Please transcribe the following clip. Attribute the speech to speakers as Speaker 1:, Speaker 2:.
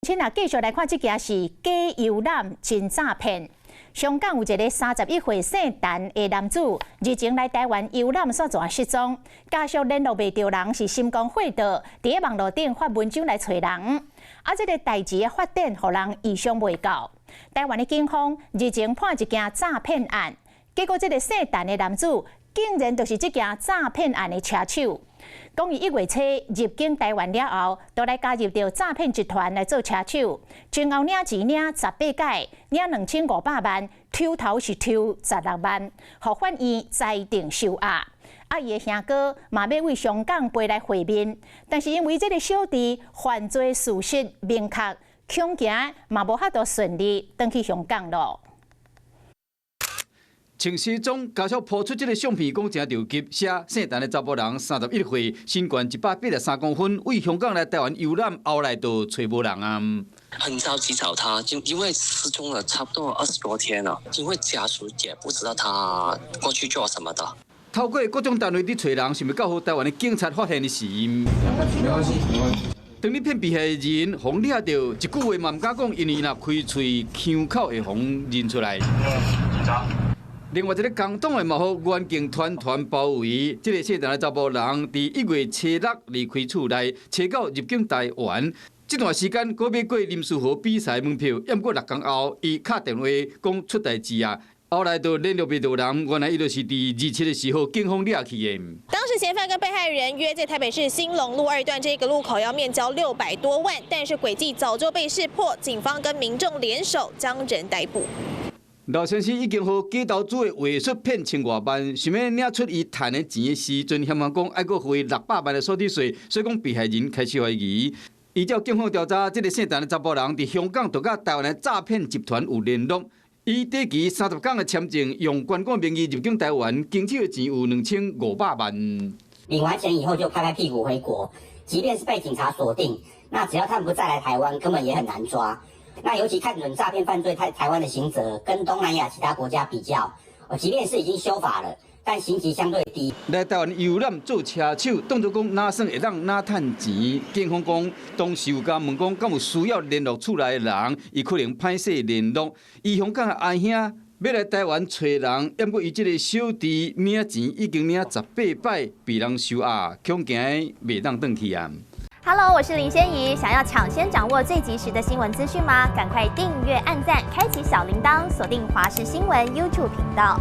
Speaker 1: 先啊，繼續來看這件是假遊覽真詐騙。香港有一个31歲姓陳的男子，日前來台灣遊覽，煞怎失蹤，家屬聯絡袂著人，是心肝火著，佇咧網路頂發文章來揣人。啊，這个代誌的發展，予人意想袂到。台灣的警方日前破一件詐騙案，結果這个姓陳的男子，竟然就是這件詐騙案的車手。講伊1月初入境台灣了後，就來加入著詐騙集團來做車手，前後領錢領十八擺，領2500萬，抽頭是抽16萬，予法院裁定收押。啊，伊的兄哥嘛欲對香港飛來會面，但是因為這个小弟犯罪事實明確，恐驚嘛無法度順利轉去香港囉。
Speaker 2: 穿西裝，家屬拋出這个相片，講誠著急，寫姓陳的查埔人，31歲，身懸183公分，對香港來台灣遊覽，後來就揣無人啊。
Speaker 3: 很着急找他，就因為失蹤了差不多20多天了，因為家屬也不知道他過去做什麼的。
Speaker 2: 透過各種單位佇揣人，想袂到予台灣的警察發現的時，
Speaker 4: 沒關係，沒關係。
Speaker 2: 當你騙被害人，予掠著，一句話嘛毋敢講，因為伊若開喙，槍口會予認出來。
Speaker 4: 警察。
Speaker 2: 另外一个工黨的嘛，予員警團團包圍。這个姓陳的查埔人，佇1月初6離開厝內，初九入境台灣。這段時間，閣買過林書豪比賽門票，毋過6工後，伊敲電話講出代誌啊。後來就聯絡袂著人，原來伊就是佇27的時候，警方掠去的。
Speaker 5: 當時嫌犯跟被害人約在台北市興隆路二段這個路口要面交600多萬，但是詭計早就被識破，警方跟民眾聯手將人逮捕。
Speaker 2: 老先生已經予假投資的話術騙千外萬，想欲領出伊趁的錢的時陣，嫌講愛閣付600萬的所得稅，所以講被害人開始懷疑。依照警方調查，這个姓陳的查埔人佇香港就佮台灣的詐騙集團有聯絡。伊短期30工的簽證，用觀光名義入境台灣，經手的錢有2500萬。
Speaker 6: 領完錢以後就拍拍屁股回國，即便是被警察鎖定，那只要他們不再來台灣，根本也很難抓。那尤其看準詐騙犯罪台灣的刑責，跟東南亞其他國家比較，即便是已經修法了，但刑期相對低。
Speaker 2: 來台灣遊覽做車手，當作講哪算會當哪趁錢。警方講，當時有共問講，敢有需要聯絡厝內的人，伊可能歹勢聯絡。伊香港的阿兄欲來台灣揣人，毋過伊這个小弟領錢已經領十八擺，被人收押，恐驚袂當轉去啊。
Speaker 7: Hello，我是林仙怡。想要搶先掌握最及時的新聞資訊嗎？趕快訂閱、按讚、開啟小鈴鐺，鎖定華視新聞 YouTube 頻道。